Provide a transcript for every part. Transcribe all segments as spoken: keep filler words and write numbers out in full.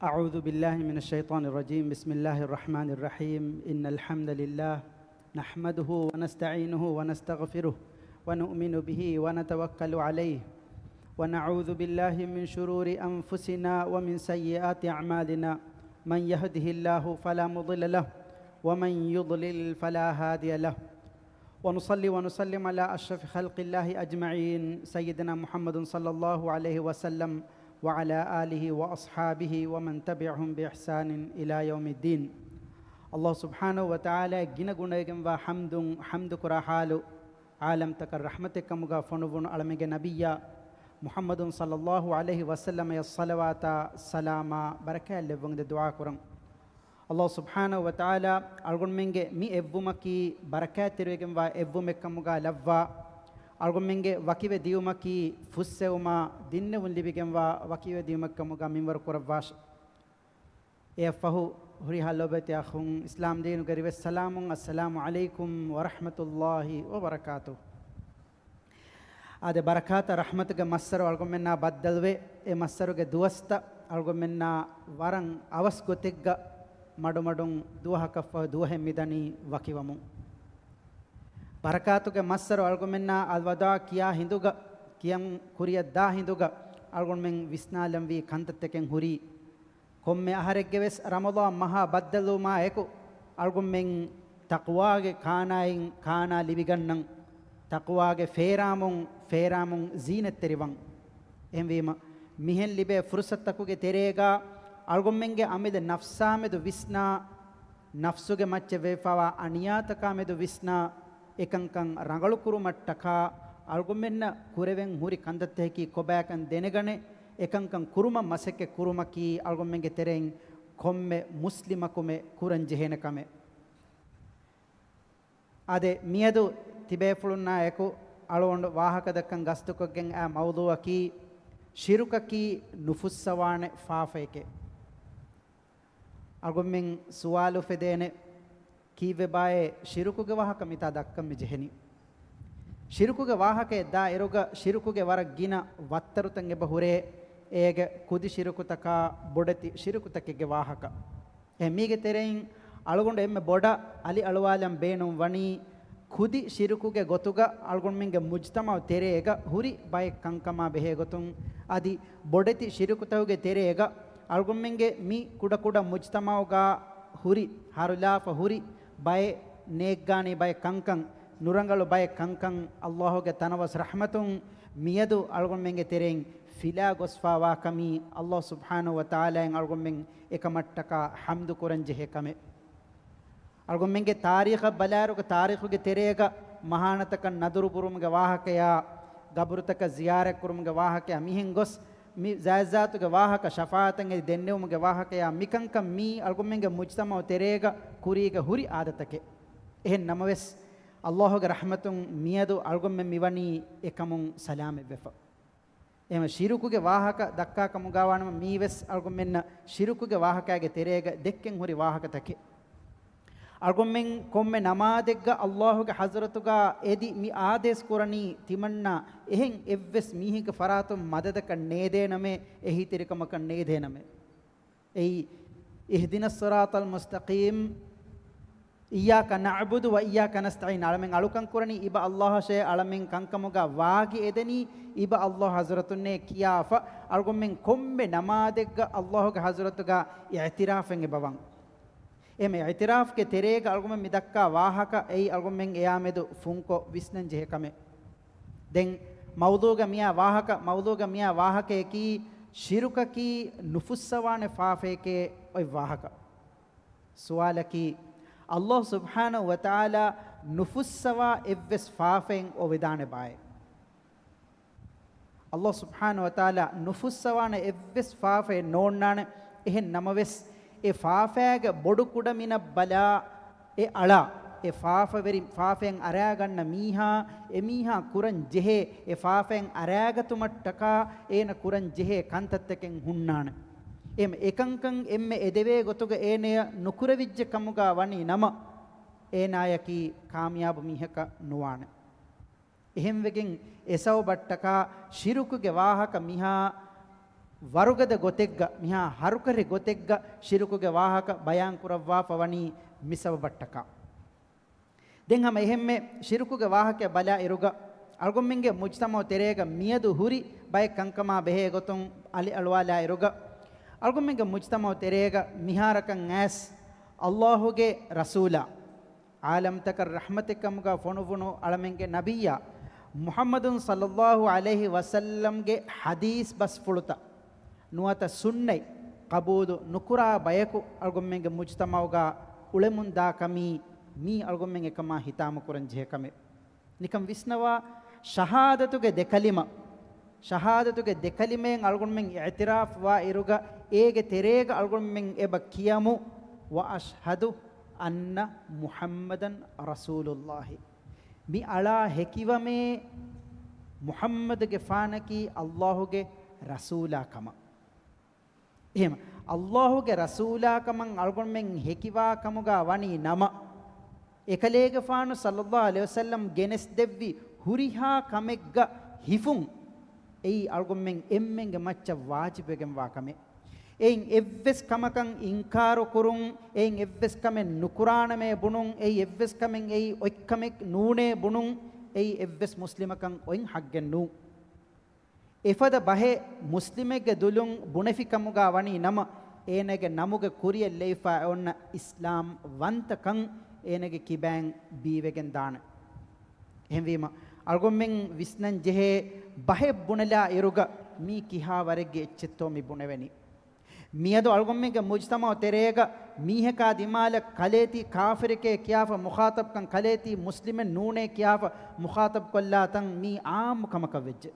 أعوذ بالله من الشيطان الرجيم. بسم الله الرحمن الرحيم. إن الحمد لله نحمده ونستعينه ونستغفره ونؤمن به ونتوكل عليه ونعوذ بالله من شرور أنفسنا ومن سيئات أعمالنا. من يهده الله فلا مضل له ومن يضلل فلا هادي له. ونصلي ونسلم على أشرف خلق الله أجمعين سيدنا محمد صلى الله عليه وسلم وعلى آله وأصحابه ومن تبعهم بإحسان إلى يوم الدين. ﷲ ސުބްޙާނަހޫ ވަތަޢާލާ ގިނަ ގުނަވެގެންވާ ޙަމްދުން ޙަމްދުކުރާ ޙާލު، ޢާލަމްތަކަށް ރަޙްމަތެއް ކަމުގަ ފޮނުއްވުނު އަޅަމެންގެ ނަބިއްޔާ މުޙައްމަދު ޞައްލައްލާހު ޢަލައިހި ވަސައްލަމަޔަށް ޞަލަވާތާ ސަލާމާ ބަރަކާތް ލެއްވުން ދުޢާ ކުރަން. ﷲ ސުބްޙާނަހޫ ވަތަޢާލާ އަޅުގަނޑުމެންގެ މި އެއްވުމަކީ ބަރަކާތްތެރިވެގެންވާ އެއްވުމެއްކަމުގަ ލައްވާ، އަޅުގަނޑުމެންގެ ވަކިވެ ދިޔުމަކީ ފުއްސެވުމާ ދިންނެވުން ލިބިގެންވާ ވަކިވެ ދިޔުމެއްކަމުގަ މިންވަރު ކުރައްވާށި. އެއަށްފަހު ހުރިހާ ލޯބިވެތި އަޚުން، އިސްލާމް ދީނުގެ ރިވެސް ސަލާމުން، އައްސަލާމު ޢަލައިކުމް ވަރަޙްމަތުﷲ ވަބަރަކާތުހު. އާދެ، ބަރަކާތަށް ރަޙްމަތުގެ މައްސަރު އަޅުގަނޑުމެންނާ ބައްދަލުވެ، އެ މައްސަރުގެ ދުވަސްތައް އަޅުގަނޑުމެންނާ ވަރަށް އަވަސް ގޮތެއްގަ މަޑުމަޑުން ދުވަހަކަށްފަހު ދުވަހެއް މިދަނީ ވަކިވަމުން. ބަރަކާތުގެ މައްސަރު އަޅުގަނޑުމެންނާ އަލްވަދާޢު ކިޔާ ހިނދުގަ، ކިޔަން ކުރިއަށް ދާ ހިނދުގަ އަޅުގަނޑުމެން ވިސްނާލަންވީ ކަންތައްތަކެއް ހުރީ، ކޮންމެ އަހަރެއްގެ ވެސް ރަމަޟާން މަހާ ބައްދަލުވުމާ އެކު، އަޅުގަނޑުމެން ތަޤްވާގެ ކާނާއިން ކާނާ ލިބިގަންނަން، ތަޤްވާގެ ފޭރާމުން ފޭރާމުން ޒީނަތްތެރިވަން. އެހެންވީމަ، މިހެން ލިބޭ ފުރުޞަތުތަކުގެ ތެރޭގަ އަޅުގަނޑުމެންގެ އަމިއްލަ ނަފްސާމެދު ވިސްނާ، ނަފްސުގެ މައްޗަށް ވެފަވާ އަނިޔާތަކާމެދު ވިސްނާ، އެކަންކަން ރަނގަޅުކުރުމަށްޓަކާ އަޅުގަނޑުމެންނަށް ކުރެވެން ހުރި ކަންތައްތަކަކީ ކޮބާކަން ދެނެގަނެ، އެކަންކަން ކުރުމަށް މަސައްކަތް ކުރުމަކީ އަޅުގަނޑުމެންގެ ތެރެއިން ކޮންމެ މުސްލިމަކުމެ ކުރަން ޖެހޭނެ ކަމެއް. އާދެ، މިއަދު ތިބޭފުޅުންނާ އެކު އަޅުގަނޑު ވާހަކަދައްކަން ގަސްތުކޮށްގެން އައި މައުޟޫޢަކީ، ޝިރުކަކީ ނުފުއްސަވާނެ ފާފައެކޭ. އަޅުގަނޑުމެން ސުވާލު އުފެދޭނެ، ކީއްވެބާއޭ ޝިރުކުގެ ވާހަކަ މިތާ ދައްކަން މި ޖެހެނީ؟ ޝިރުކުގެ ވާހަކައެއް ދާ އިރުގަ ޝިރުކުގެ ވަރަށް ގިނަ ވައްތަރުތައް އެބަ ހުރޭ، އޭގެ ކުދި ޝިރުކުތަކާ ބޮޑެތި ޝިރުކުތަކެއްގެ ވާހަކަ. އެ މީގެ ތެރެއިން އަޅުގަނޑު އެންމެ ބޮޑަށް އަލިއަޅުވާލަން ބޭނުން ވަނީ، ކުދި ޝިރުކުގެ ގޮތުގަ އަޅުގަނޑުމެންގެ މުޖްތަމަޢު ތެރޭގަ ހުރި ބައެއް ކަންކަމާ ބެހޭގޮތުން، އަދި ބޮޑެތި ޝިރުކުތަކުގެ ތެރޭގަ އަޅުގަނޑުމެންގެ މި ކުޑަކުޑަ މުޖްތަމަޢުގަ ހުރި، ހަރުލާފަ ހުރި ބައެއް ނޭއްގާނީ ބައެއް ކަންކަން، ނުރަނގަޅު ބައެއް ކަންކަން، ﷲ ގެ ތަނަވަސް ރަޙްމަތުން މިއަދު އަޅުގަނޑުމެންގެ ތެރެއިން ފިލާ ގޮސްފާވާ ކަމީ، ﷲ ސުބްޙާނަހޫ ވަތަޢާލާއަށް އަޅުގަނޑުމެން އެކަމަށްޓަކާ ޙަމްދު ކުރަން ޖެހޭ ކަމެއް. އަޅުގަނޑުމެންގެ ތާރީޚަށް ބަލާއިރުގަ، ތާރީޚުގެ ތެރޭގަ މަހާނަތަކަށް ނަދުރު ބުރުމުގެ ވާހަކަޔާ، ގަބުރުތަކަށް ޒިޔާރަތްކުރުމުގެ ވާހަކަޔާ މިހެން ގޮސް، މި ޒާތްޒާތުގެ ވާހަކަ، ޝަފާޢަތަށް އެދި ދެންނެވުމުގެ ވާހަކަޔާ، މިކަންކަން މީ އަޅުގަނޑުމެންގެ މުޖްތަމަޢު ތެރޭގަ ކުރީގަ ހުރި އާދަތަކެއް. އެހެން ނަމަވެސް، ﷲ ގެ ރަޙްމަތުން މިއަދު އަޅުގަނޑުމެން މިވަނީ އެކަމުން ސަލާމަތްވެފަ. އެހެން ޝިރުކުގެ ވާހަކަ ދައްކާ ކަމުގަ ވާނަމަ، މީވެސް އަޅުގަނޑުމެންނަށް ޝިރުކުގެ ވާހަކައިގެ ތެރޭގަ ދެއްކެން ހުރި ވާހަކަތަކެއް. އަޅުގަނޑުމެން ކޮންމެ ނަމާދެއްގަ ﷲ ގެ ޙަޟްރަތުގަ އެދި މި އާދޭސް ކުރަނީ ތިމަންނަ އެހެން އެއްވެސް މީހެއްގެ ފަރާތުން މަދަދަކަށް ނޭދޭނަމޭ، އެހީތެރިކަމަކަށް ނޭދޭނަމޭ. އެއީ، اهدنا الصراط المستقيم، إياك نعبد وإياك نستعين. އަޅަމެން އަޅުކަން ކުރަނީ އިބަ ﷲ އަށޭ، އަޅަމެން ކަންކަމުގަ ވާގި އެދެނީ އިބަ ﷲ ޙަޟްރަތުންނޭ ކިޔާފަ، އަޅުގަނޑުމެން ކޮންމެ ނަމާދެއްގަ ﷲ ގެ ޙަޟްރަތުގަ އިޢުތިރާފެއް އެބަވަން. އެހެން އިޢުތިރާފްގެ ތެރޭގަ އަޅުގަނޑުމެން މި ދައްކާ ވާހަކަ އެއީ އަޅުގަނޑުމެން އެއާމެދު ފުންކޮށް ވިސްނަން ޖެހޭ ކަމެއް. ދެން މައުޟޫޢުގަ މިއާ ވާހަކަ، މައުޟޫޢުގަ މިއާ ވާހަކަޔަކީ ޝިރުކަކީ ނުފުއްސަވާނެ ފާފައެކޭ އޮތް ވާހަކަ. ސުވާލަކީ، ﷲ ސުބްޙާނަހޫ ވަތަޢާލާ ނުފުއްސަވާ އެއްވެސް ފާފައެއް އޮވެދާނެ ބާއޭ؟ ﷲ ސުބްޙާނަހޫ ވަތަޢާލާ ނުފުއްސަވާނެ އެއްވެސް ފާފައެއް ނޯންނާނެ. އެހެން ނަމަވެސް، އެ ފާފައިގެ ބޮޑު ކުޑަމިނަށް ބަލާ، އެ އަޅާ، އެ ފާފަވެރި، ފާފައިން އަރާގަންނަ މީހާ، އެ މީހާ ކުރަން ޖެހޭ، އެ ފާފައިން އަރާގަތުމަށްޓަކާ އޭނަ ކުރަން ޖެހޭ ކަންތައްތަކެއް ހުންނާނެ. އެހެން އެކަންކަން އެންމެ އެދެވޭ ގޮތުގަ އޭނަޔަށް ނުކުރެވިއްޖެ ކަމުގަ ވަނީ ނަމަ، އޭނާޔަކީ ކާމިޔާބު މީހަކަށް ނުވާނެ. އެހެންވެގެން އެ ސަބަބަށްޓަކާ ޝިރުކުގެ ވާހަކަ މިހާ ވަރުގަދަ ގޮތެއްގަ، މިހާ ހަރުކަށި ގޮތެއްގަ ޝިރުކުގެ ވާހަކަ ބަޔާން ކުރައްވާފަ ވަނީ މި ސަބަބަށްޓަކާ. ދެން ހަމަ އެހެންމެ ޝިރުކުގެ ވާހަކަ ބަލާ އިރުގަ، އަޅުގަނޑުމެންގެ މުޖްތަމަޢު ތެރޭގަ މިއަދު ހުރި ބައެއް ކަންކަމާ ބެހޭ ގޮތުން އަލިއަޅުވާލާ އިރުގަ، އަޅުގަނޑުމެންގެ މުޖްތަމަޢު ތެރޭގަ މިހާރަކަށް އައިސް އައްލާހުގެ ރަސޫލާ، ޢާލަމްތަކަށް ރަޙްމަތެއް ކަމުގަ ފޮނުވުނު އަޅަމެންގެ ނަބިއްޔާ މުޙައްމަދު ޞައްލައްލާހު ޢަލައިހި ވަސައްލަމްގެ ޙަދީޘް ބަސްފުޅުތައް ނުވަތަ ސުންނަތް ޤަބޫލު ނުކުރާ ބަޔަކު އަޅުގަނޑުމެންގެ މުޖްތަމަޢުގަ އުޅެމުންދާ ކަމީ، މީ އަޅުގަނޑުމެން އެކަމާ ހިތާމަކުރަން ޖެހޭ ކަމެއް. ނިކަން ވިސްނަވާ، ޝަހާދަތުގެ ދެކަލިމަ، ޝަހާދަތުގެ ދެކަލިމައިން އަޅުގަނޑުމެން އިޢުތިރާފް ވާ އިރުގަ، އޭގެ ތެރޭގަ އަޅުގަނޑުމެން އެބަ ކިޔަމު، "ވައަޝްހަދު އަންނަ މުޙައްމަދަން ރަސޫލުﷲ." މި އަޅާ ހެކިވަމޭ މުޙައްމަދުގެފާނަކީ އައްލާހުގެ ރަސޫލާ ކަމަށް. އެހެން، އައްލާހުގެ ރަސޫލާ ކަމަށް އަޅުގަނޑުމެން ހެކިވާ ކަމުގަ ވަނީ ނަމަ، އެކަލޭގެފާނު ޞައްލައްލާހު ޢަލައިހި ވަސައްލަމް ގެނެސްދެއްވި ހުރިހާ ކަމެއްގަ ހިފުން، އެއީ އަޅުގަނޑުމެން އެންމެންގެ މައްޗަށް ވާޖިބުވެގެންވާ ކަމެއް. އެއިން އެއްވެސް ކަމަކަށް އިންކާރު ކުރުން، އެއިން އެއްވެސް ކަމެއް ނުކުރާނަމޭ ބުނުން، އެއީ އެއްވެސް ކަމެއް އެއީ އޮތްކަމެއް ނޫނޭ ބުނުން، އެއީ އެއްވެސް މުސްލިމަކަށް އޮތް ޙައްޤެއް ނޫން. އެފަދަ ބަހެއް މުސްލިމެއްގެ ދުލުން ބުނެފި ކަމުގަ ވަނީ ނަމަ، އޭނަގެ ނަމުގެ ކުރިއަށް ލެވިފަ އޮންނަ އިސްލާމް ވަންތަކަން އޭނަގެ ކިބައިން ބީވެގެން ދާނެ. އެހެންވީމަ، އަޅުގަނޑުމެން ވިސްނަން ޖެހޭ ބަހެއް ބުނެލާ އިރުގަ މީ ކިހާ ވަރެއްގެ އެއްޗެއްތޯ މި ބުނެވެނީ. މިއަދު އަޅުގަނޑުމެންގެ މުޖްތަމަޢު ތެރޭގަ މީހަކާ ދިމާލަށް ކަލޭތީ ކާފިރެކޭ ކިޔާފަ މުޚާޠަބްކަން، ކަލޭތީ މުސްލިމެއް ނޫނޭ ކިޔާފަ މުޚާޠަބް ކޮށްލާ ތަން މީ ޢާއްމު ކަމަކަށް ވެއްޖެ.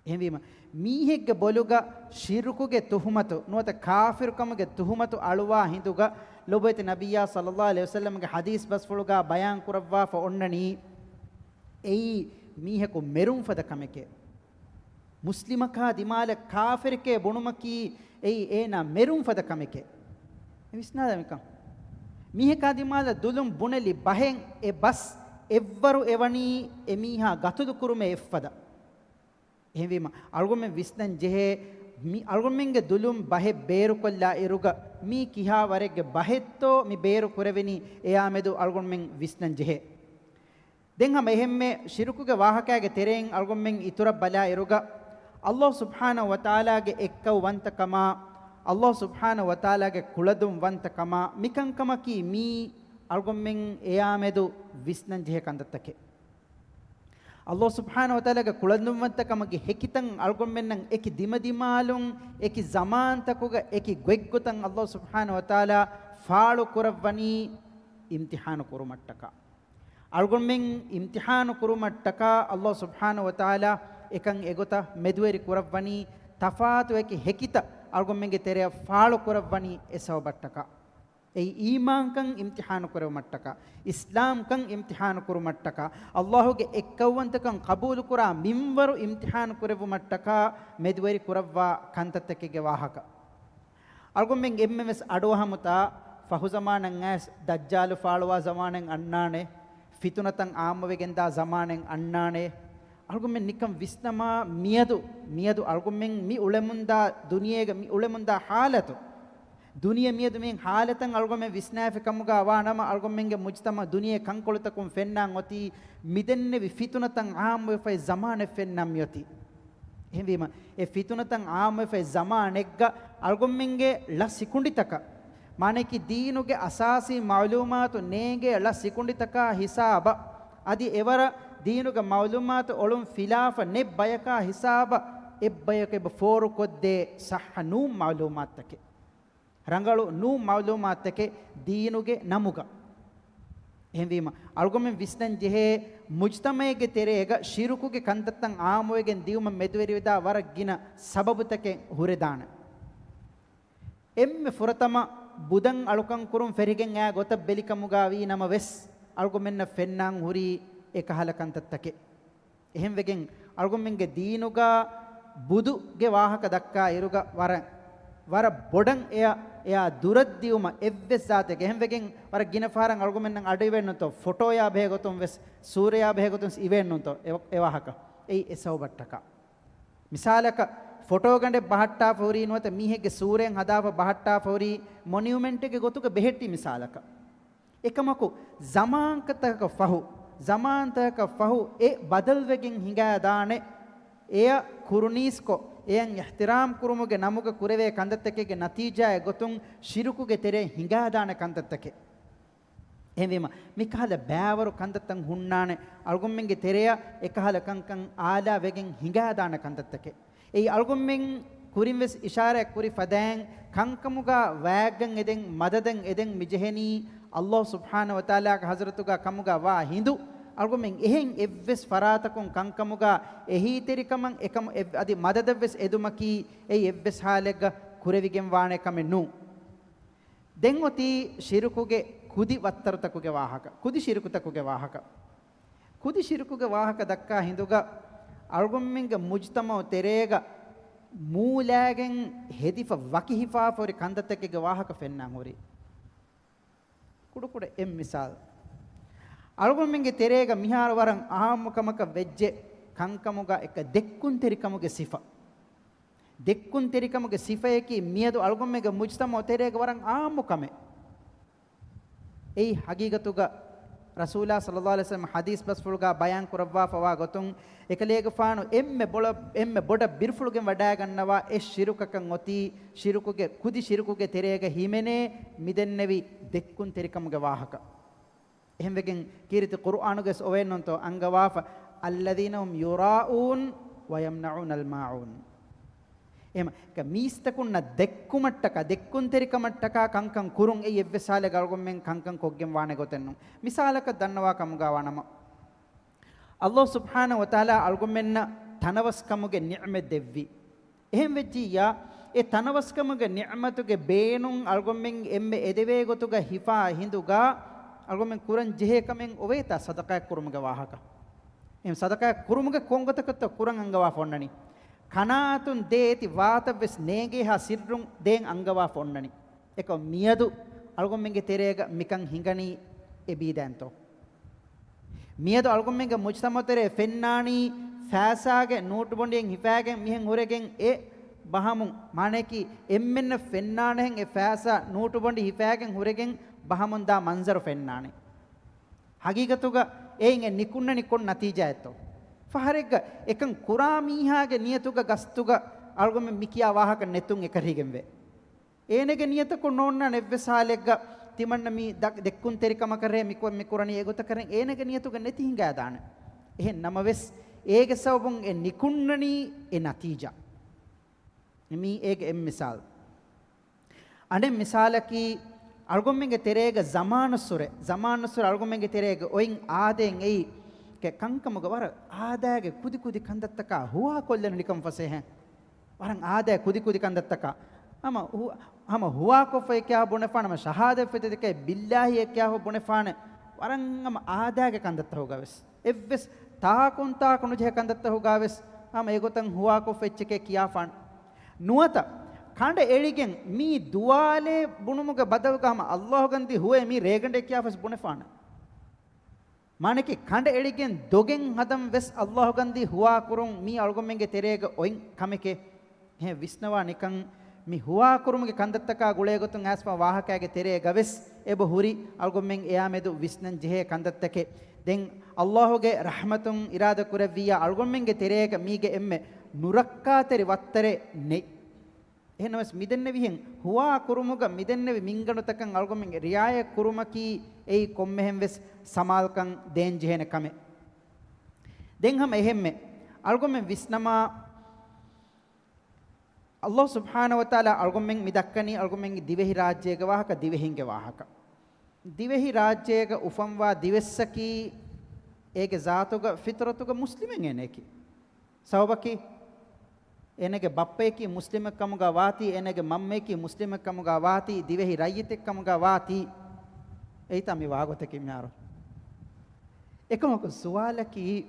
އެހެންވީމަ، މީހެއްގެ ބޮލުގަ ޝިރުކުގެ ތުހުމަތު ނުވަތަ ކާފިރުކަމުގެ ތުހުމަތު އަޅުވާ ހިނދުގަ، ލޮބުވެތި ނަބިއްޔާ ޞައްލައްލާހު ޢަލައިހި ވަސައްލަމްގެ ޙަދީޘް ބަސްފުޅުގަ ބަޔާން ކުރައްވާފަ އޮންނަނީ، އެއީ މީހަކު މެރުން ފަދަ ކަމެކޭ. މުސްލިމަކާ ދިމާލަށް ކާފިރެކޭ ބުނުމަކީ، އެއީ އޭނާ މެރުން ފަދަ ކަމެކޭ. މި ވިސްނާލަމިކަން. މީހަކާ ދިމާލަށް ދުލުން ބުނެލި ބަހެއް އެ ބަސް އެއްވަރު އެވަނީ އެ މީހާ ގަތުލު ކުރުމޭ އެއްފަދަ. އެހެންވީމަ، އަޅުގަނޑުމެން ވިސްނަން ޖެހޭ، މި އަޅުގަނޑުމެންގެ ދުލުން ބަހެއް ބޭރުކޮށްލާ އިރުގަ، މީ ކިހާ ވަރެއްގެ ބަހެއްތޯ މި ބޭރު ކުރެވެނީ، އެޔާމެދު އަޅުގަނޑުމެން ވިސްނަން ޖެހޭ. ދެން ހަމަ އެހެންމެ ޝިރުކުގެ ވާހަކައިގެ ތެރެއިން އަޅުގަނޑުމެން އިތުރަށް ބަލާ އިރުގަ، އައްލާހު ސުބްޙާނަހު ވަތަޢާލާގެ އެއްކައުވަންތަކަމާ، އައްލާހު ސުބްޙާނަހު ވަތަޢާލާގެ ކުޅަދުންވަންތަކަމާ، މިކަންކަމަކީ މީ އަޅުގަނޑުމެން އެޔާމެދު ވިސްނަން ޖެހޭ ކަންތައްތަކެއް. އައްލާހު ސުބްޙާނަހު ވަތަޢާލާގެ ކުޅަދުންވަންތަކަމުގެ ހެކިތައް އަޅުގަނޑުމެންނަށް އެކި ދިމަދިމާލުން، އެކި ޒަމާންތަކުގަ، އެކި ގޮތްގޮތަށް އައްލާހު ސުބްޙާނަހު ވަތަޢާލާ ފާޅު ކުރައްވަނީ އިމްތިޙާނު ކުރުމަށްޓަކާ. އަޅުގަނޑުމެން އިމްތިޙާނު ކުރުމަށްޓަކާ އައްލާހު ސުބްޙާނަހު ވަތަޢާލާ އެކަން އެގޮތަށް މެދުވެރި ކުރައްވަނީ، ތަފާތު އެކި ހެކިތައް އަޅުގަނޑުމެންގެ ތެރެއަށް ފާޅު ކުރައްވަނީ އެ ސަބަބަށްޓަކާ. އެއީ އީމާންކަން އިމްތިޙާނު ކުރެވުމަށްޓަކާ، އިސްލާމްކަން އިމްތިޙާނު ކުރުމަށްޓަކާ، އައްލާހުގެ އެއްކައުވަންތަކަން ޤަބޫލުކުރާ މިންވަރު އިމްތިޙާނު ކުރެއްވުމަށްޓަކާ މެދުވެރި ކުރައްވާ ކަންތައްތަކެއްގެ ވާހަކަ. އަޅުގަނޑުމެން އެންމެވެސް އަޑުއަހަމުތާ، ފަހުޒަމާނަށް އައިސް ދައްޖާލު ފާޅުވާ ޒަމާނެއް އަންނާނެ، ފިތުނަތައް އާއްމުވެގެންދާ ޒަމާނެއް އަންނާނެ. އަޅުގަނޑުމެން ނިކަން ވިސްނަމާ، މިއަދު، މިއަދު އަޅުގަނޑުމެން މި އުޅެމުންދާ ދުނިޔޭގަ މި އުޅެމުންދާ ޙާލަތު، ދުނިޔެ މިއަދު މި ޙާލަތަށް އަޅުގަނޑުމެން ވިސްނާފި ކަމުގަ ވާ ނަމަ، އަޅުގަނޑުމެންގެ މުޖްތަމަޢު ދުނިޔެ ކަންކޮޅުތަކުން ފެންނާން އޮތީ، މިދެންނެވި ފިތުނަތައް އާއްމުވެފައި ޒަމާނެއް ފެންނާން މިއޮތީ. އެހެންވީމަ، އެ ފިތުނަތައް އާއްމުވެފައި ޒަމާނެއްގަ އަޅުގަނޑުމެންގެ ޅަ ސިކުނޑިތަކަށް، މާނައަކީ ދީނުގެ އަސާސީ މަޢުލޫމާތު ނޭނގޭ ޅަ ސިކުނޑިތަކާ ހިސާބަށް، އަދި އެވަރަށް ދީނުގެ މަޢުލޫމާތު އޮޅުން ފިލާފަ ނެތް ބަޔަކާ ހިސާބަށް އެއްބަޔަކު އެބަ ފޯރުކޮށްދޭ ޞައްޙަ ނޫން މަޢުލޫމާތުތަކެއް. ރަނގަޅު ނޫން މަޢުލޫމާތުތަކެއް ދީނުގެ ނަމުގަ. އެހެންވީމަ، އަޅުގަނޑުމެން ވިސްނަން ޖެހޭ، މުޖްތަމަޢެއްގެ ތެރޭގަ ޝިރުކުގެ ކަންތައްތައް އާއްމުވެގެން ދިއުމަށް މެދުވެރިވެދާ ވަރަށް ގިނަ ސަބަބުތަކެއް ހުރެދާނެ. އެންމެ ފުރަތަމަ ބުދަށް އަޅުކަން ކުރުން ފެށިގެން އައި ގޮތަށް ބެލިކަމުގަ ވީ ނަމަވެސް، އަޅުގަނޑުމެންނަށް ފެންނާން ހުރީ އެކަހަލަ ކަންތައްތަކެއް. އެހެންވެގެން، އަޅުގަނޑުމެންގެ ދީނުގަ ބުދުގެ ވާހަކަ ދައްކާ އިރުގަ ވަރަށް، ވަރަށް ބޮޑަށް އެޔަށް، އެޔާ ދުރަށް ދިއުމަށް އެއްވެސް ޒާތެއް. އެހެންވެގެން، ވަރަށް ގިނަ ފަހަރަށް އަޅުގަނޑުމެންނަށް އަޑު އިވޭނުތޯ، ފޮޓޯޔާ ބެހޭ ގޮތުން ވެސް، ސޫރަޔާ ބެހޭ ގޮތުން ވެސް އިވޭނުތޯ އެ، އެ ވާހަކަ. އެއީ އެ ސަބަބަށްޓަކާ. މިސާލަކަށް، ފޮޓޯގަނޑެއް ބަހައްޓާފަ ހުރީ ނުވަތަ މީހެއްގެ ސޫރައެއް ހަދާފަ ބަހައްޓާފަ ހުރީ މޮނިއުމެންޓެއްގެ ގޮތުގަ ބެހެއްޓި މިސާލަކަށް. އެކަމަކު، ޒަމާންތަކަކަށް ފަހު، ޒަމާންތަކަކަށް ފަހު އެ ބަދަލުވެގެން ހިނގާދާނެ. އެޔަށް ކުރުނީސްކޮށް، އެޔަށް އިޙްތިރާމް ކުރުމުގެ ނަމުގަ ކުރެވޭ ކަންތައްތަކެއްގެ ނަތީޖާއެއް ގޮތުން ޝިރުކުގެ ތެރެއަށް ހިނގާދާނެ ކަންތައްތަކެއް. އެހެންވީމަ، މިކަހަލަ ބައިވަރު ކަންތައްތައް ހުންނާނެ، އަޅުގަނޑުމެންގެ ތެރެއަށް އެކަހަލަ ކަންކަން އާލާ ވެގެން ހިނގާދާނެ ކަންތައްތަކެއް. އެއީ އަޅުގަނޑުމެން ކުރިން ވެސް އިޝާރާތް ކުރި ފަދައިން، ކަންކަމުގަ ވާގަން އެދެން، މަދަދަށް އެދެން މިޖެހެނީ ﷲ ސުބްޙާނަހޫ ވަތަޢާލާގެ ޙަޟްރަތުގަ ކަމުގަ ވާ ހިނދު، އަޅުގަނޑުމެން އެހެން އެއްވެސް ފަރާތަކުން ކަންކަމުގަ އެހީތެރިކަމަށް އެކަމު އެ-، އަދި މަދަދަށް ވެސް އެދުމަކީ އެއީ އެއްވެސް ޙާލެއްގަ ކުރެވިގެން ވާނެ ކަމެއް ނޫން. ދެން އޮތީ ޝިރުކުގެ ކުދި ވައްތަރުތަކުގެ ވާހަކަ، ކުދި ޝިރުކުތަކުގެ ވާހަކަ. ކުދި ޝިރުކުގެ ވާހަކަ ދައްކާ ހިނދުގަ އަޅުގަނޑުމެންގެ މުޖްތަމަޢު ތެރޭގަ މޫލައިގެން ހެދިފަ ވަކި ހިފާފަ ހުރި ކަންތައްތަކެއްގެ ވާހަކަ ފެންނާން ހުރި. ކުޑަކުޑަ އެއް މިސާލް. އަޅުގަނޑުމެންގެ ތެރޭގަ މިހާރު ވަރަށް އާއްމު ކަމަކަށް ވެއްޖެ ކަންކަމުގަ އެކަ ދެއްކުންތެރިކަމުގެ ސިފަ. ދެއްކުންތެރިކަމުގެ ސިފަޔަކީ މިއަދު އަޅުގަނޑުމެންގެ މުޖްތަމަޢު ތެރޭގަ ވަރަށް އާއްމު ކަމެއް. އެއީ ޙަޤީޤަތުގަ ރަސޫލާ ޞައްލައްލާހު ޢަލައިހި ވަސައްލަމަ ޙަދީޘް ބަސްފުޅުގަ ބަޔާން ކުރައްވާފަވާ ގޮތުން، އެކަލޭގެފާނު އެންމެ ބޮޑަ-، އެންމެ ބޮޑަށް ބިރުފުޅުގެން ވަޑައިގަންނަވާ އެއް ޝިރުކަކަށް އޮތީ، ޝިރުކުގެ ކުދި ޝިރުކުގެ ތެރޭގަ ހިމެނޭ މިދެންނެވި ދެއްކުންތެރިކަމުގެ ވާހަކަ. އެހެންވެގެން ކީރިތި ޤުރުއާނުގަސް އޮވެއެއްނުންތޯ އަންގަވާފަ، الذين هم يراءون ويمنعون الماعون. އެހެމަ، މީސްތަކުންނަށް ދެއްކުމަށްޓަކާ، ދެއްކުންތެރިކަމަށްޓަކާ ކަންކަން ކުރުން އެއީ އެއްވެސް ޙާލެއްގަ އަޅުގަނޑުމެން ކަންކަން ކޮށްގެން ވާނެ ގޮތެއްނު. މިސާލަކަށް ދަންނަވާ ކަމުގަ ވާނަމަ، ﷲ ސުބްޙާނަހޫ ވަތަޢާލާ އަޅުގަނޑުމެންނަށް ތަނަވަސްކަމުގެ ނިޢުމަތް ދެއްވި. އެހެން ވެއްޖިއްޔާ، އެ ތަނަވަސްކަމުގެ ނިޢުމަތުގެ ބޭނުން އަޅުގަނޑުމެން އެންމެ އެދެވޭ ގޮތުގަ ހިފާ ހިނދުގަ، އަޅުގަނޑުމެން ކުރަން ޖެހޭ ކަމެއް އޮވޭތާ ޞަދަޤާތް ކުރުމުގެ ވާހަކަ. އެހެން ޞަދަޤާތް ކުރުމުގެ ކޮން ގޮތަކަށްތޯ ކުރަން އަންގަވާފަ އޮންނަނީ. ކަނާޢަތުން ދޭ އޭތި ވާތައްވެސް ނޭނގޭހާ ސިއްރުން ދޭން އަންގަވާފަ އޮންނަނީ. އެކަމް މިއަދު އަޅުގަނޑުމެންގެ ތެރޭގަ މިކަން ހިނގަނީ އެބީދައިންތޯ؟ މިއަދު އަޅުގަނޑުމެންގެ މުޖްތަމަޢު ތެރޭ ފެންނާނީ ފައިސާގެ ނޫޓުބޮނޑިއެއް ހިފައިގެން މިހެން ހުރެގެން އެ ބަހަމުން، މާނަޔަކީ އެންމެންނަށް ފެންނާނެހެން އެ ފައިސާ ނޫޓުބޮނޑި ހިފައިގެން ހުރެގެން ބަހަމުން ދާ މަންޒަރު ފެންނާނެ. ޙަޤީޤަތުގަ އެއިން އެ ނިކުންނަނީ ކޮން ނަތީޖާއެއްތޯ؟ ފަހަރެއްގަ އެކަން ކުރާ މީހާގެ ނިޔަތުގަ ގަސްތުގަ އަޅުގަނޑުމެން މިކިޔާ ވާހަކަ ނެތުން އެކަށީގެންވޭ. އޭނަގެ ނިޔަތަކުން ނޯންނާނެ އެއްވެސް ޙާލެއްގަ ތިމަންނަ މި ދަ-، ދެއްކުންތެރިކަމަކަށް ރޭ މިކު-، މިކުރަނީ އެގޮތަކަށް އޭނަގެ ނިޔަތުގަ ނެތި ހިނގާދާނެ. އެހެން ނަމަވެސް، އޭގެ ސަބަބުން އެ ނިކުންނަނީ އެ ނަތީޖާ. މީ އޭގެ އެއް މިސާލް. އަނެއް މިސާލަކީ، އަޅުގަނޑުމެންގެ ތެރޭގަ ޒަމާނުއްސުރެ، ޒަމާނުއްސުރެ އަޅުގަނޑުމެންގެ ތެރޭގަ އޮތް އާދައެއް އެއީ، ކެ-، ކަންކަމުގަ ވަރަށް އާދައިގެ ކުދި ކުދި ކަންތައްތަކާ ހުވާކޮށްލަން ނިކަން ފަސޭހައިން. ވަރަށް އާދައި ކުދި ކުދި ކަންތައްތަކާ. ހަމަ ހު-، ހަމަ ހުވާކޮށްފައި ކިޔާ ބުނެފާނެ، ހަމަ ޝަހާދަތް ފެތެދެކޭ ބިއްލާހިއެއް ކިޔާފަ ބުނެފާނެ. ވަރަށް ހަމަ އާދައިގެ ކަންތައްތަކުގަ ވެސް. އެއްވެސް ތާކުން ތާކު ނުޖެހޭ ކަންތައްތަކުގަ ވެސް ހަމަ އެގޮތަށް ހުވާކޮށްފަ އެއްޗެކޭ ކިޔާފާނެ. ނުވަތަ ކަނޑަ އެޅިގެން މީ ދުވާލޭ ބުނުމުގެ ބަދަލުގަ ހަމަ ﷲ ގަންދީ ހުވޭ މީ ރޭގަނޑޭ ކިޔާފަސް ބުނެފާނެ. މާނަކީ ކަނޑަ އެޅިގެން ދޮގެއް ހަދަން ވެސް ﷲ ގަންދީ ހުވާކުރުން މީ އަޅުގަނޑުމެންގެ ތެރޭގަ އޮތް ކަމެކޭ. އެހެން ވިސްނަވާ ނިކަން މި ހުވާކުރުމުގެ ކަންތައްތަކާ ގުޅޭގޮތުން އައިސްފަ ވާހަކައިގެ ތެރޭގަ ވެސް އެބަ ހުރި އަޅުގަނޑުމެން އެއާމެދު ވިސްނަން ޖެހޭ ކަންތައްތަކެއް. ދެން ﷲ ގެ ރަޙްމަތުން އިރާދަ ކުރެއްވިއްޔާ އަޅުގަނޑުމެންގެ ތެރޭގަ މީގެ އެންމެ ނުރައްކާތެރި ވައްތަރެއް ނެތް. އެހެންނަމަވެސް މިދެންނެވިހެން ހުވާ ކުރުމުގަ މިދެންނެވި މިންގަނޑުތަކަށް އަޅުގަނޑުމެން ރިޢާޔަތް ކުރުމަކީ އެއީ ކޮންމެހެން ވެސް ސަމާލުކަން ދޭން ޖެހޭނެ ކަމެއް. ދެން ހަމަ އެހެންމެ އަޅުގަނޑުމެން ވިސްނަމާ، ﷲ ސުބްޙާނަހޫ ވަތަޢާލާ އަޅުގަނޑުމެން މި ދައްކަނީ އަޅުގަނޑުމެންގެ ދިވެހި ރާއްޖޭގެ ވާހަކަ، ދިވެހިންގެ ވާހަކަ. ދިވެހި ރާއްޖޭގަ އުފަންވާ ދިވެއްސަކީ އޭގެ ޒާތުގަ ފިޠުރަތުގަ މުސްލިމެއް އޭނައަކީ. ސަބަބަކީ، އޭނަގެ ބައްޕަޔަކީ މުސްލިމެއް ކަމުގަ ވާތީ، އޭނަގެ މަންމަޔަކީ މުސްލިމެއް ކަމުގަ ވާތީ، ދިވެހި ރައްޔިތެއް ކަމުގަ ވާތީ، އެއީތާ މި ވާގޮތަކީ މިހާރު. އެކަމަކު ސުވާލަކީ،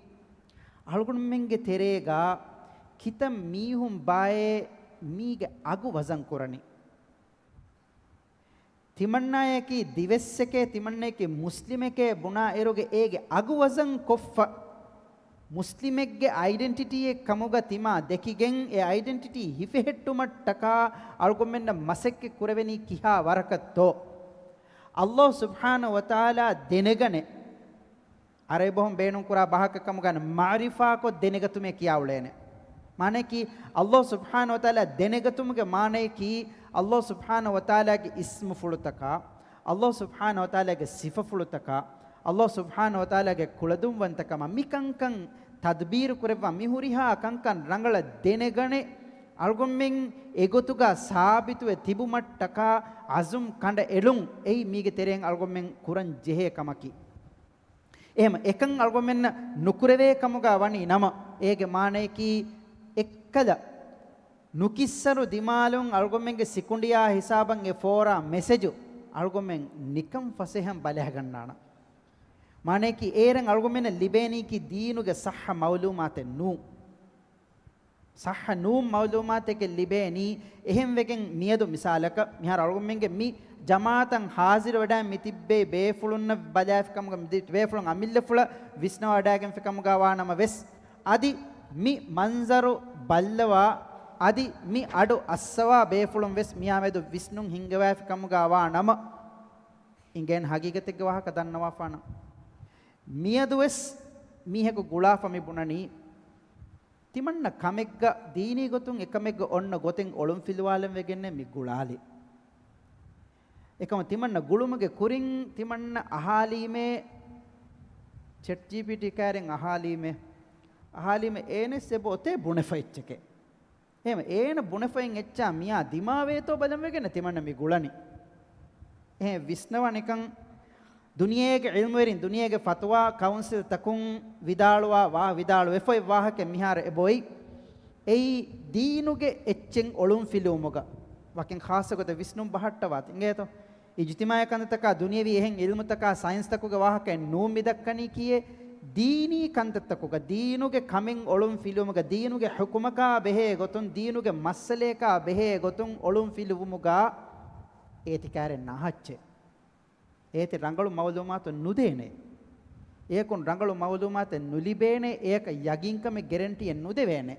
އަޅުގަނޑުމެންގެ ތެރޭގަ ކިތައް މީހުން ބާއޭ މީގެ އަގު ވަޒަން ކުރަނީ؟ ތިމަންނާޔަކީ ދިވެއްސެކޭ، ތިމަންނަޔަކީ މުސްލިމެކޭ ބުނާ އިރުގެ އޭގެ އަގު ވަޒަން ކޮށްފަ، މުސްލިމެއްގެ އައިޑެންޓިޓީއެއް ކަމުގަ ތިމާ ދެކިގެން، އެ އައިޑެންޓިޓީ ހިފެހެއްޓުމަށްޓަކާ އަޅުގަނޑުމެންނަށް މަސައްކަތް ކުރެވެނީ ކިހާ ވަރަކަށްތޯ؟ އައްލާހު ސުބްޙާނަހު ވަތަޢާލާ ދެނެގަނެ، ޢަރަބި ބަހުން ބޭނުންކުރާ ބަހަކަށް ކަމުގަ މަޢުރިފާކޮށް ދެނެގަތުމޭ ކިޔާ އުޅޭނެ. މާނައަކީ، އައްލާހު ސުބްޙާނަހު ވަތަޢާލާ ދެނެގަތުމުގެ މާނައަކީ، އައްލާހު ސުބްޙާނަހު ވަތަޢާލާގެ އިސްމުފުޅުތަކާ، އައްލާހު ސުބްޙާނަހު ވަތަޢާލާގެ ސިފަފުޅުތަކާ، އައްލާހު ސުބްޙާނަހު ވަތަޢާލާގެ ކުޅަދުންވަންތަކަމާ، މި ކަންކަން ތަދްބީރު ކުރެއްވާ، މި ހުރިހާ ކަންކަން ރަނގަޅަށް ދެނެގަނެ، އަޅުގަނޑުމެން އެގޮތުގަ ސާބިތުވެ ތިބުމަށްޓަކާ ޢަޒުމް ކަނޑައެޅުން އެއީ މީގެ ތެރެއިން އަޅުގަނޑުމެން ކުރަން ޖެހޭ ކަމަކީ. އެހެމަ އެކަން އަޅުގަނޑުމެންނަށް ނުކުރެވޭ ކަމުގަ ވަނީ ނަމަ، އޭގެ މާނައަކީ އެއްކަލަ ނުކިއްސަރު ދިމާލުން އަޅުގަނޑުމެންގެ ސިކުނޑިއާ ހިސާބަށް އެ ފޯރާ މެސެޖު އަޅުގަނޑުމެން ނިކަން ފަސޭހަން ބަލަހަގަންނާނަން. މާނައަކީ އޭރަށް އަޅުގަނޑުމެންނަށް ލިބޭނީކީ ދީނުގެ ޞައްޙަ މަޢުލޫމާތެއް ނޫން. ޞައްޙަ ނޫން މަޢުލޫމާތެކެއް ލިބޭނީ. އެހެންވެގެން މިއަދު މިސާލަކަށް މިހާރު އަޅުގަނޑުމެންގެ މި ޖަމާޢަތަށް ޙާޟިރުވެވަޑައި މި ތިއްބެވި ބޭފުޅުންނަށް ބަލާފި ކަމުގަ މި ތިބި ބޭފުޅުން އަމިއްލަފުޅަށް ވިސްނަވަޑައިގެންފި ކަމުގަ ވާ ނަމަ ވެސް، އަދި މި މަންޒަރު ބައްލަވާ، އަދި މި އަޑު އައްސަވާ ބޭފުޅުން ވެސް މިއާމެދު ވިސްނުން ހިންގަވާފި ކަމުގަ ވާ ނަމަ، އިނގޭން ހަގީގަތެއްގެ ވާހަކަ ދަންނަވާފާނަން. މިއަދު ވެސް މީހަކު ގުޅާފަ މި ބުނަނީ، ތިމަންނަ ކަމެއްގަ ދީނީ ގޮތުން އެކަމެއްގަ އޮންނަ ގޮތެއް އޮޅުންފިލުވާލަން ވެގެންނޭ މި ގުޅާލީ. އެކަމަ ތިމަންނަ ގުޅުމުގެ ކުރިން ތިމަންނަ އަހާލީމޭ، ޗެޓް ޖީޕީޓީ ކާރިން އަހާލީމޭ، އަހާލީމޭ އޭނަސް އެބަ އޮތޭ ބުނެފަ އެއްޗެކޭ. އެހެމަ އޭނަ ބުނެފައިން އެއްޗާ މިއާ ދިމާވޭތޯ ބަލަން ވެގެން ތިމަންނަ މި ގުޅަނީ. އެހެން ވިސްނަވާ ނިކަން ދުނިޔޭގެ ޢިލްމުވެރިން، ދުނިޔޭގެ ފަތުވާ ކައުންސިލްތަކުން ވިދާޅުވާ ވާ ވިދާޅުވެފައި ވާހަކަ މިހާރު އެބައޮތް. އެއީ ދީނުގެ އެއްޗެއް އޮޅުންފިލުވުމުގަ ވަކިން ޚާއްޞަ ގޮތަށް ވިސްނުން ބަހައްޓަވާތި އިނގޭތޯ؟ އިޖުތިމާޢީ ކަންތައްތަކާ ދުނިޔެވީ އެހެން ޢިލްމުތަކާ ސައިންސްތަކުގެ ވާހަކައެއް ނޫން މި ދައްކަނީކީއޭ. ދީނީ ކަންތައްތަކުގަ، ދީނުގެ ކަމެއް އޮޅުން ފިލުވުމުގަ، ދީނުގެ ޙުކުމަކާ ބެހޭ ގޮތުން، ދީނުގެ މައްސަލަޔަކާ ބެހޭ ގޮތުން އޮޅުން ފިލުވުމުގަ އޭތި ކާރެއް ނަހައްޗޭ. އޭތި ރަނގަޅު މަޢުލޫމާތު ނުދޭނެ. އެޔަކުން ރަނގަޅު މަޢުލޫމާތެއް ނުލިބޭނެ، އެޔަކަށް ޔަގީންކަމެއް ގެރެންޓީއެއް ނުދެވޭނެ.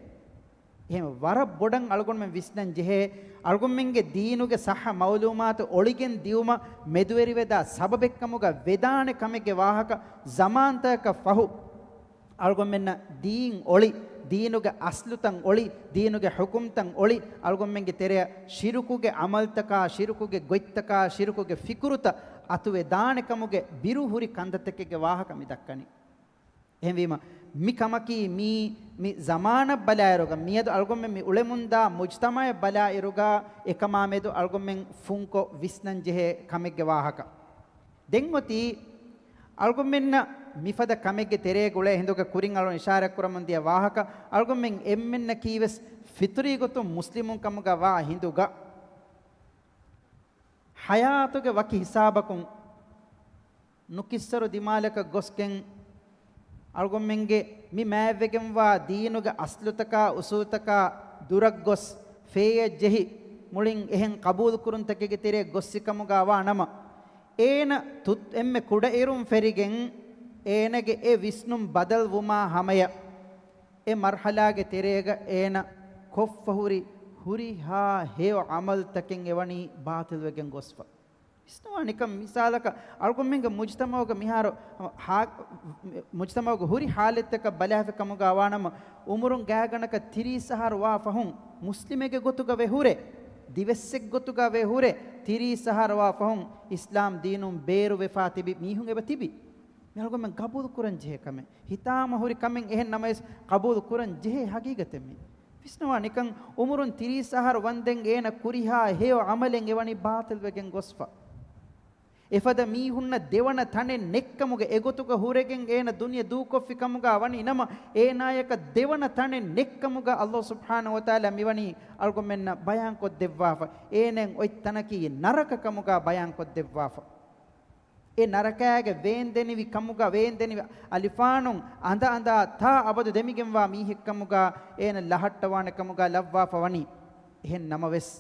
އެހެން ވަރަށް ބޮޑަށް އަޅުގަނޑުމެން ވިސްނަން ޖެހޭ، އަޅުގަނޑުމެންގެ ދީނުގެ ޞައްޙަ މަޢުލޫމާތު އޮޅިގެން ދިއުމަށް މެދުވެރިވެދާ ސަބަބެއްކަމުގަ ވެދާނެ ކަމެއްގެ ވާހަކަ ޒަމާންތަކަކަށް ފަހު، އަޅުގަނޑުމެންނަށް ދީން އޮޅި، ދީނުގެ އަސްލުތައް އޮޅި، ދީނުގެ ޙުކުމްތައް އޮޅި، އަޅުގަނޑުމެންގެ ތެރެއަށް ޝިރުކުގެ ޢަމަލުތަކާ، ޝިރުކުގެ ގޮތްތަކާ، ޝިރުކުގެ ފިކުރުތައް އަތުވެދާނެ ކަމުގެ ބިރު ހުރި ކަންތައްތަކެއްގެ ވާހަކަ މި ދައްކަނީ. އެހެންވީމަ، މި ކަމަކީ މީ، މި ޒަމާނަށް ބަލާއިރުގަ، މިއަދު އަޅުގަނޑުމެން މި އުޅެމުންދާ މުޖްތަމަޢަށް ބަލާއިރުގަ، އެކަމާމެދު އަޅުގަނޑުމެން ފުންކޮށް ވިސްނަން ޖެހޭ ކަމެއްގެ ވާހަކަ. ދެން އޮތީ އަޅުގަނޑުމެންނަށް މިފަދަ ކަމެއްގެ ތެރޭގަ އުޅޭ ހިނދުގަ، ކުރިން އަޅުން އިޝާރާތް ކުރަމުން ދިޔަ ވާހަކަ، އަޅުގަނޑުމެން އެންމެންނަކީވެސް ފިޠުރީ ގޮތުން މުސްލިމުން ކަމުގަ ވާ ހިނދުގަ، ޙަޔާތުގެ ވަކި ހިސާބަކުން ނުކިއްސަރު ދިމާލަކަށް ގޮސްގެން، އަޅުގަނޑުމެންގެ މި މާތްވެގެންވާ ދީނުގެ އަސްލުތަކާ އުސޫލުތަކާ ދުރަށް ގޮސް، ފޭޔަށް ޖެހި، މުޅިން އެހެން ޤަބޫލު ކުރުންތަކެއްގެ ތެރޭ ގޮއްސި ކަމުގަ ވާ ނަމަ، އޭނަ ތުއް އެންމެ ކުޑައިރުން ފެރިގެން، އޭނަގެ އެ ވިސްނުން ބަދަލުވުމާ ހަމަޔަށް، އެ މަރްޙަލާގެ ތެރޭގަ އޭނަ ކޮށްފަ ހުރި ހުރިހާ ހެޔޮ ޢަމަލުތަކެއް އެވަނީ ބާޠިލްވެގެން ގޮސްފަ. ވިސްނަވާ ނިކަން މިސާލަކަށް، އަޅުގަނޑުމެންގެ މުޖްތަމަޢުގަ މިހާރު ހާ-، މުޖްތަމަޢުގަ ހުރި ޙާލަތްތަކަށް ބަލާފި ކަމުގަ ވާނަމަ، އުމުރުން ގާތްގަނޑަކަށް ތިރީސް އަހަރު ވާ ފަހުން މުސްލިމެއްގެ ގޮތުގަ ވެ ހުރެ، ދިވެއްސެއް ގޮތުގަ ވެ ހުރެ، ތިރީސް އަހަރު ވާ ފަހުން އިސްލާމް ދީނުން ބޭރުވެފާ ތިބި މީހުން އެބަ ތިބި. މި އަޅުގަނޑުމެން ޤަބޫލު ކުރަން ޖެހޭ ކަމެއް. ހިތާމަ ހުރި ކަމެއް އެހެން ނަމަވެސް، ޤަބޫލު ކުރަން ޖެހޭ ހަގީގަތެއް މީ. ވިސްނަވާ ނިކަން، އުމުރުން ތިރީސް އަހަރު ވަންދެން އޭނަ ކުރިހާ ހެޔޮ ޢަމަލެއް އެވަނީ ބާޠިލްވެގެން ގޮސްފަ. އެފަދަ މީހުންނަށް ދެވަނަ ތަނެއް ނެއްކަމުގަ އެގޮތުގަ ހުރެގެން އޭނަ ދުނިޔެ ދޫކޮށްފި ކަމުގަ ވަނީ ނަމަ، އޭނާޔަކަށް ދެވަނަ ތަނެއް ނެއްކަމުގަ ﷲ ސުބްޙާނަހޫ ވަތަޢާލާ މިވަނީ އަޅުގަނޑުމެންނަށް ބަޔާންކޮށްދެއްވާފަ. އޭނައަށް އޮތް ތަނަކީ ނަރަކަ ކަމުގަ ބަޔާންކޮށްދެއްވާފަ. އެ ނަރަކާގެ ވޭންދެނިވި ކަމުގަ، ވޭންދެނިވި އަލިފާނުން އަނދައަނދާ ތާ އަބަދު ދެމިގެންވާ މީހެއްކަމުގަ އޭނަ ލަހައްޓަވާނެ ކަމުގަ ލައްވާފަ ވަނީ. އެހެން ނަމަވެސް،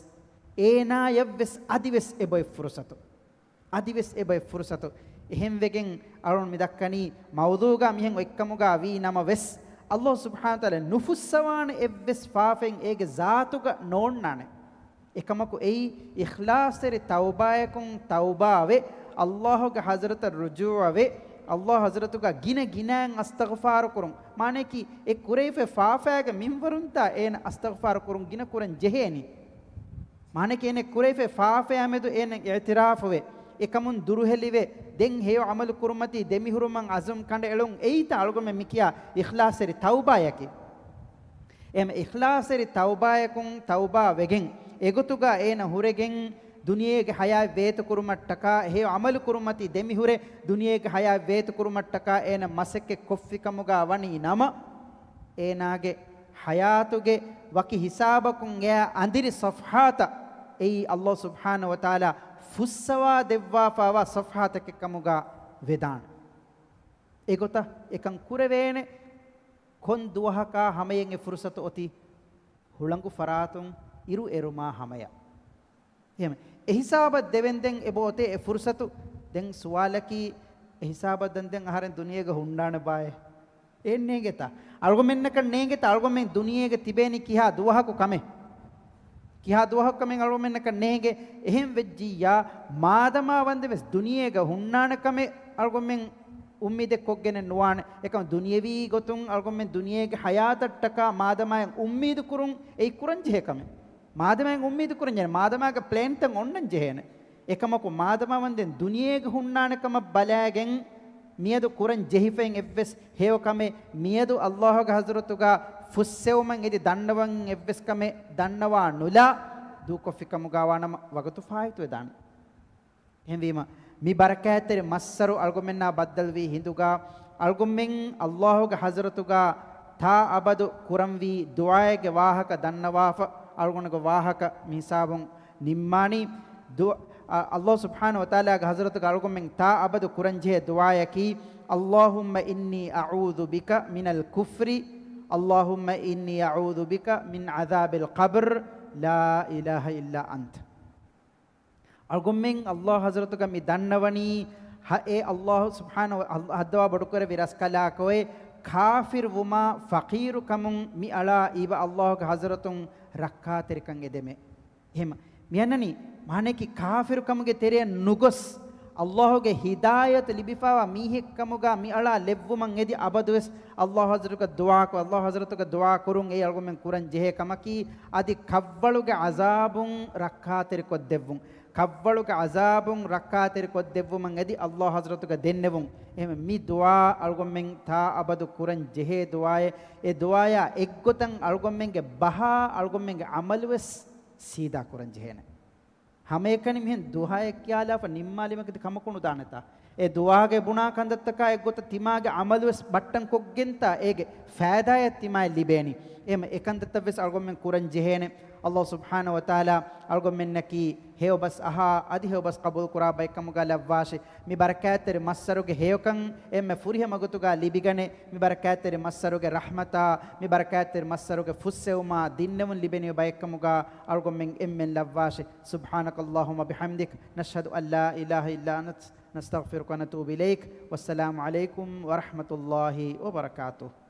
އޭނާޔަށްވެސް އަދިވެސް އެބައޮތް ފުރުސަތު. އަދިވެސް އެބައޮތް ފުރުސަތު. އެހެންވެގެން އަޅުން މި ދައްކަނީ މައުޟޫގަ މިހެން އޮތްކަމުގަ ވީ ނަމަވެސް، ﷲ ސުބްޙާނަހޫ ވަތަޢާލާ ނުފުއްސަވާނެ އެއްވެސް ފާފައެއް އޭގެ ޒާތުގަ ނޯންނާނެ. އެކަމަކު އެއީ އިޚްލާޞްތެރި ތައުބާޔަކުން ތައުބާވެ، ﷲގެ ޙަޟްރަތަށް ރުޖޫޢަވެ، ﷲ ޙަޟްރަތުގަ ގިނަ ގިނައިން އަސްތަޣްފާރު ކުރުން. މާނަޔަކީ އެ ކުރެވިފައި ފާފައިގެ މިންވަރުންތާ އޭނަ އަސްތަޣްފާރު ކުރުން ގިނަ ކުރަން ޖެހޭނީ. މާނަޔަކީ އޭނަ ކުރެވިފައި ފާފައާމެދު އޭނަ އިޢުތިރާފުވެ، އެކަމުން ދުރުހެލިވެ، ދެން ހެޔޮ ޢަމަލު ކުރުމަތީ ދެމިހުރުމަށް ޢަޒުމް ކަނޑައެޅުން. އެއީތަ އަޅުގަނޑުމެން މިކިޔާ އިޚްލާޞްތެރި ތައުބާޔަކީ. އެހެން އިޚްލާޞްތެރި ތައުބާޔަކުން ތައުބާ ވެގެން، އެގޮތުގަ އޭނަ ހުރެގެން ދުނިޔޭގެ ޙަޔާތް ވޭތުކުރުމަށްޓަކާ، ހެޔޮ ޢަމަލު ކުރުމަތީ ދެމިހުރެ، ދުނިޔޭގެ ޙަޔާތް ވޭތުކުރުމަށްޓަކާ އޭނަ މަސައްކަތް ކޮށްފިކަމުގަ ވަނީ ނަމަ، އޭނާގެ ޙަޔާތުގެ ވަކި ހިސާބަކުން އެއާ އަނދިރި ޞަފްޙާތައް އެއީ ﷲ ސުބްޙާނަހޫ ވަތަޢާލާ ފުއްސަވާ ދެއްވާފައިވާ ޞަފްޙާތަކެއް ކަމުގަ ވެދާނެ. އެގޮތަށް އެކަން ކުރެވޭނެ ކޮން ދުވަހަކާ ހަމަޔަށް އެ ފުރުޞަތު އޮތީ؟ ހުޅަނގު ފަރާތުން އިރު އެރުމާ ހަމަޔަށް. އެހެން އެހިސާބަށް ދެވެންދެން އެބައޮތޭ އެ ފުރުޞަތު. ދެން ސުވާލަކީ، އެހިސާބަށް ދެން ދެން އަހަރެން ދުނިޔޭގަ ހުންނާނެ ބާއޭ؟ އެއް ނޭނގޭތަ؟ އަޅުގަނޑުމެންނަކަށް ނޭނގޭތަ އަޅުގަނޑުމެން ދުނިޔޭގަ ތިބޭނީ ކިހާ ދުވަހަކު ކަމެއް؟ ކިހާ ދުވަހަކު ކަމެއް އަޅުގަނޑުމެންނަކަށް ނޭނގޭ؟ އެހެން ވެއްޖިއްޔާ، މާދަމާ ވަންދެން ވެސް ދުނިޔޭގަ ހުންނާނެ ކަމެއް އަޅުގަނޑުމެން އުއްމީދެއް ކޮށްގެނެއް ނުވާނެ. އެކަމަ ދުނިޔަވީ ގޮތުން އަޅުގަނޑުމެން ދުނިޔޭގެ ޙަޔާތަށްޓަކާ މާދަމާއަށް އުއްމީދު ކުރުން އެއީ ކުރަން ޖެހޭ ކަމެއް. މާދަމާއަށް އުއްމީދު ކުރަން ޖެހޭނެ، މާދަމާގެ ޕްލޭންތައް އޮންނަން ޖެހޭނެ. އެކަމަކު މާދަމާ ވަންދެން ދުނިޔޭގަ ހުންނާނެ ކަމަށް ބަލާގެން މިއަދު ކުރަން ޖެހިފައިން އެއްވެސް ހެޔޮ ކަމެއް، މިއަދު ﷲގެ ޙަޟްރަތުގަ ފުއްސެވުމަށް އެދި ދަންނަވަން އެއްވެސް ކަމެއް ދަންނަވާ ނުލާ ދޫކޮށްފި ކަމުގަ ވާނަމަ ވަގުތު ފާއިތުވެދާނެ. އެހެންވީމަ، މި ބަރަކާތްތެރި މައްސަރު އަޅުގަނޑުމެންނާ ބައްދަލުވީ ހިނދުގަ، އަޅުގަނޑުމެން ﷲގެ ޙަޟްރަތުގަ ތާ އަބަދު ކުރަންވީ ދުޢާއެއްގެ ވާހަކަ ދަންނަވާފަ، އަޅުގަނޑުގެ ވާހަކަ މިހިސާބުން ނިންމާނީ. ދު-، އަ-، ﷲ ސުބްޙާނަހޫ ވަތަޢާލާގެ ޙަޟްރަތުގަ އަޅުގަނޑުމެން ތާ އަބަދު ކުރަންޖެހޭ ދުޢާއަކީ، اللهم إني أعوذ بك من الكفر، اللهم إني أعوذ بك من عذاب القبر، لا إله إلا أنت. އަޅުގަނޑުމެން ﷲ ޙަޟްރަތުގަ މި ދަންނަވަނީ، ހަ-، އޭ ﷲ ސުބްޙާނަހޫ ވަ-، ﷲ ހައްދަވާ ބޮޑުކުރެއްވި ރަސްކަލާކޮއެ، ކާފިރުވުމާ ފަޤީރުކަމުން މިއަޅާ އީބަ ﷲގެ ޙަޟްރަތުން ރައްކާތެރިކަން އެދެމޭ. އެހެމަ، މިއަންނަނީ، މާނައަކީ ކާފިރުކަމުގެ ތެރެއަށް ނުގޮސް، ﷲގެ ހިދާޔަތު ލިބިފައިވާ މީހެއްކަމުގަ މިއަޅާ ލެއްވުމަށް އެދި އަބަދުވެސް ﷲ ޙަޟްރަތުގަ ދުޢާކޮށް، ﷲ ޙަޟްރަތުގަ ދުޢާ ކުރުން އެއީ އަޅުގަނޑުމެން ކުރަން ޖެހޭ ކަމަކީ، އަދި ކަށްވަޅުގެ ޢަޛާބުން ރައްކާތެރިކޮށްދެއްވުން. ކަށްވަޅުގެ ޢަޛާބުން ރައްކާތެރިކޮށްދެއްވުމަށް އެދި ﷲ ޙަޟްރަތުގަ ދެންނެވުން. އެހެން މި ދުޢާ އަޅުގަނޑުމެން ތާ އަބަދު ކުރަން ޖެހޭ ދުޢާއެއް. އެ ދުޢާޔާ އެއްގޮތަށް އަޅުގަނޑުމެންގެ ބަހާ އަޅުގަނޑުމެންގެ ޢަމަލުވެސް ސީދާ ކުރަން ޖެހޭނެ. ހަމައެކަނި މިހެން ދުޢާއެއް ކިޔާލާފަ ނިންމާލީމަކަދި ކަމަކު ނުދާނެތާ؟ އެ ދުޢާގެ ބުނާ ކަންތައްތަކާ އެއްގޮތަށް ތިމާގެ ޢަމަލުވެސް ބައްޓަން ކޮށްގެންތާ އޭގެ ފައިދާއެއް ތިމާއަށް ލިބޭނީ. އެހެމަ އެކަންތައްތައްވެސް އަޅުގަނޑުމެން ކުރަން ޖެހޭނެ. ﷲ ސުބްޙާނަހޫ ވަތަޢާލާ އަޅުގަނޑުމެންނަކީ ހެޔޮބަސް އަހާ، އަދި ހެޔޮބަސް ޤަބޫލުކުރާ ބައެއްކަމުގަ ލައްވާށި. މި ބަރަކާތްތެރި މައްސަރުގެ ހެޔޮކަން އެންމެ ފުރިހަމަ ގޮތުގަ ލިބިގަނެ. މި ބަރަކާތްތެރި މައްސަރުގެ ރަޙްމަތާ، މި ބަރަކާތްތެރި މައްސަރުގެ ފުއްސެވުމާ ދިންނެވުން ލިބެނިވި ބައެއްކަމުގަ އަޅުގަނޑުމެން އެންމެން ލައްވާށި. سبحانك اللهم وبحمدك، نشهد أن لا إله إلا أنت، نستغفرك ونتوب إليك. والسلام عليكم ورحمة الله وبركاته.